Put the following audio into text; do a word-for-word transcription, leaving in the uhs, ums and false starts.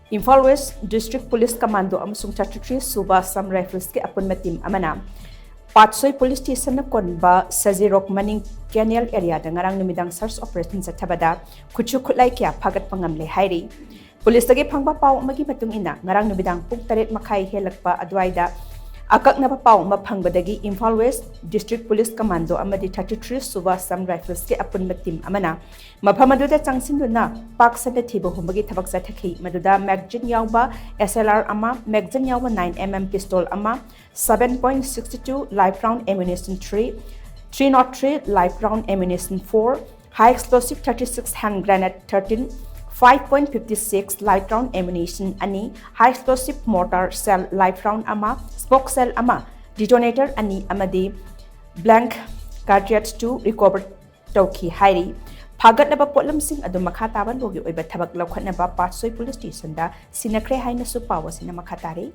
Imphal west district police commando ꯑꯃꯁꯨꯡ thirty three ꯁꯨꯕ Assam Riflesꯀꯤ ꯑꯄꯨꯟꯕ ꯇꯤꯝ ꯑꯃꯅ ꯄꯥꯠꯁꯣꯏ ꯄꯨꯂꯤꯁ ꯁ꯭ꯇꯦꯁꯟꯅ ꯀꯣꯟꯕ ꯁꯖꯤꯔꯣꯛ ꯃꯅꯤꯡ ꯀꯦꯅꯦꯜ ꯑꯦꯔꯤꯌꯥꯗ ꯉꯔꯥꯡ ꯅꯨꯃꯤꯗꯥꯡ search operation ꯆꯠꯊꯕꯗ ꯈꯨꯠꯁꯨ ꯈꯨꯠꯂꯥꯏ ꯀꯌꯥ ꯐꯥꯒꯠꯄ ꯉꯝꯂꯦ ꯍꯥꯏꯔꯤ꯫ ꯄꯨꯂꯤꯁꯇꯒꯤ ꯐꯪꯕ ꯄꯥꯎ ꯑꯃꯒꯤ ꯃꯇꯨꯡ ꯏꯟꯅ, ꯉꯔꯥꯡ ꯅꯨꯃꯤꯗꯥꯡ ꯄꯨꯡ ꯇꯔꯦꯠ ꯃꯈꯥꯏ ꯍꯦꯜꯂꯛꯄ ꯑꯗꯨꯋꯥꯏꯗ ꯑꯀꯛꯅꯕ ꯄꯥꯎ ꯑꯃ ꯐꯪꯕꯗꯒꯤ Imphal west district police commando ꯑꯃꯗꯤ thirty three ꯁꯨꯕ Assam Riflesꯀꯤ ꯑꯄꯨꯟꯕ ꯇꯤꯝ ꯑꯃꯅ ꯃꯐꯝ ꯑꯗꯨꯗ ꯆꯪꯁꯤꯟꯗꯨꯅ ꯄꯥꯛ ꯁꯟꯅ ꯊꯤꯕ ꯍꯨꯝꯕꯒꯤ ꯊꯕꯛ ꯆꯠꯊꯈꯤ꯫ ꯃꯗꯨꯗ magazine ꯌꯥꯎꯕ S L R ꯑꯃ, magazine ꯌꯥꯎꯕ nine M M pistol ꯑꯃ, seven point six two live round ammunition three, three not three live round ammunition four, high explosive thirty six hand grenade thirteen, five point fifty six live round ammunition ꯑꯅꯤ, high explosive mortar shell live round ꯑꯃ, smoke shell ꯑꯃ, detonator ꯑꯅꯤ ꯑꯃꯗꯤ blank cartridge two recover ꯇꯧꯈꯤ ꯍꯥꯏꯔꯤ꯫ ꯐꯥꯒꯠꯂꯕ ꯄꯣꯠꯂꯝꯁꯤꯡ ꯑꯗꯨ ꯃꯈꯥ ꯇꯥꯕ ꯂꯣꯒꯤ ꯑꯣꯏꯕ ꯊꯕꯛ ꯂꯧꯈꯠꯅꯕ ꯄꯥꯠꯁꯣꯏ ꯄꯨꯂꯤꯁ ꯁ꯭ꯇꯦꯁꯟꯗ ꯁꯤꯟꯅꯈ꯭ꯔꯦ ꯍꯥꯏꯅꯁꯨ ꯄꯥꯎ ꯑꯁꯤꯅ ꯃꯈꯥ ꯇꯥꯔꯤ꯫